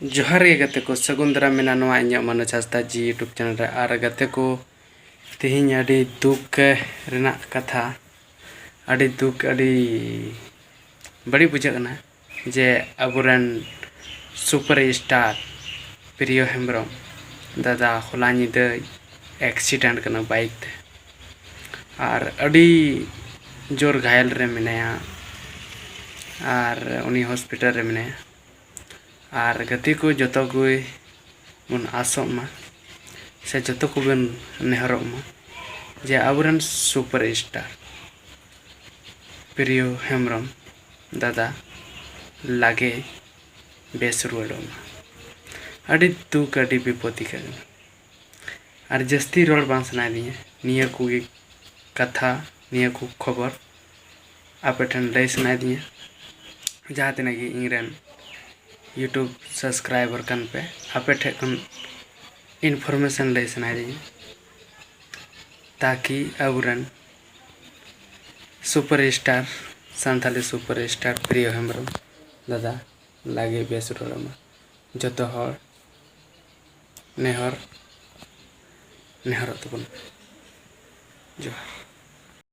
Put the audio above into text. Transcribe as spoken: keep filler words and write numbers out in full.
ᱡᱚᱦᱟᱨ ᱜᱮ ᱜᱟᱛᱮ ᱠᱚ, ᱥᱟᱹᱜᱩᱱ ᱫᱟᱨᱟᱢ ᱢᱮᱱᱟᱜᱼᱟ ᱱᱚᱣᱟ ᱤᱧᱟᱹᱜ ᱢᱟᱱᱚᱡᱽ ᱦᱟᱸᱥᱫᱟ ᱡᱤ YouTube ᱪᱮᱱᱮᱞ ᱨᱮ᱾ ᱟᱨ ᱜᱟᱛᱮ ᱠᱚ, ᱛᱮᱦᱮᱧ ᱟᱹᱰᱤ ᱫᱩᱠ ᱨᱮᱱᱟᱜ ᱠᱟᱛᱷᱟ, ᱟᱹᱰᱤ ᱫᱩᱠ, ᱟᱹᱰᱤ ᱵᱟᱹᱲᱤᱡ ᱵᱩᱡᱷᱟᱹᱜ ᱠᱟᱱᱟ ᱡᱮ ᱟᱵᱚᱨᱮᱱ ᱥᱩᱯᱟᱨ ᱥᱴᱟᱨ ᱯᱨᱤᱭᱚ ᱦᱮᱢᱵᱨᱚᱢ ᱫᱟᱫᱟ ᱦᱚᱞᱟ ᱧᱤᱫᱟᱹᱭ ᱮᱠᱥᱤᱰᱮᱱᱴ ᱠᱟᱱᱟ ᱵᱟᱭᱤᱠ ᱛᱮ, ᱟᱨ ᱟᱹᱰᱤ ᱡᱳᱨ ᱜᱷᱟᱭᱮᱞ ᱨᱮ ᱢᱮᱱᱟᱭᱟ, ᱟᱨ ᱩᱱᱤ ᱦᱚᱥᱯᱤᱴᱟᱞ ᱨᱮ ᱢᱮᱱᱟᱭᱟ᱾ ᱟᱨ ᱜᱟᱛᱮ ᱠᱚ, ᱡᱚᱛᱚ ᱠᱚ ᱵᱚᱱ ᱟᱥᱚᱜ ᱢᱟ, ᱥᱮ ᱡᱚᱛᱚ ᱠᱚᱵᱚᱱ ᱱᱮᱦᱚᱨᱚᱜ ᱢᱟ ᱡᱮ ᱟᱵᱚᱨᱮᱱ ᱥᱩᱯᱟᱨ ᱥᱴᱟᱨ ᱯᱨᱤᱭᱚ ᱦᱮᱢᱵᱨᱚᱢ ᱫᱟᱫᱟ ᱞᱟᱜᱮ ᱵᱮᱥ ᱨᱩᱣᱟᱹᱲᱚᱜ ᱢᱟ᱾ ᱟᱹᱰᱤ ᱫᱩᱠ, ᱟᱹᱰᱤ ᱵᱤᱯᱚᱫ ᱟᱹᱭᱠᱟᱹᱜ ᱠᱟᱱᱟ᱾ ᱟᱨ ᱡᱟᱹᱥᱛᱤ ᱨᱚᱲ ᱵᱟᱝ ᱥᱟᱱᱟᱭᱮᱫᱤᱧᱟ, ᱱᱤᱭᱟᱹ ᱠᱚᱜᱮ ᱠᱟᱛᱷᱟ, ᱱᱤᱭᱟᱹ ᱠᱚ ᱠᱷᱚᱵᱚᱨ ᱟᱯᱮ ᱴᱷᱮᱱ ᱞᱟᱹᱭ ᱥᱟᱱᱟᱭᱮᱫᱤᱧᱟ᱾ ᱡᱟᱦᱟᱸ ᱛᱤᱱᱟᱹᱜ ᱜᱮ ᱤᱧᱨᱮᱱ YouTube subscriber ᱠᱟᱱ ᱯᱮ, ᱟᱯᱮ ᱴᱷᱮᱱ ᱠᱷᱚᱱ information ᱞᱟᱹᱭ ᱥᱟᱱᱟᱭᱮᱫᱤᱧᱟ, ᱛᱟᱠᱤ ᱟᱵᱚᱨᱮᱱ super star, Santali super star ᱯᱨᱤᱭᱚ ᱦᱮᱢᱵᱨᱚᱢ ᱫᱟᱫᱟ ᱞᱟᱜᱮ ᱵᱮᱥ ᱨᱩᱣᱟᱹᱲᱚᱜ ᱢᱟ᱾ ᱡᱚᱛᱚ ᱦᱚᱲ ᱱᱮᱦᱚᱨ, ᱱᱮᱦᱚᱨᱚᱜ ᱛᱟᱵᱚᱱ ᱯᱮ᱾ ᱡᱚᱦᱟᱨ᱾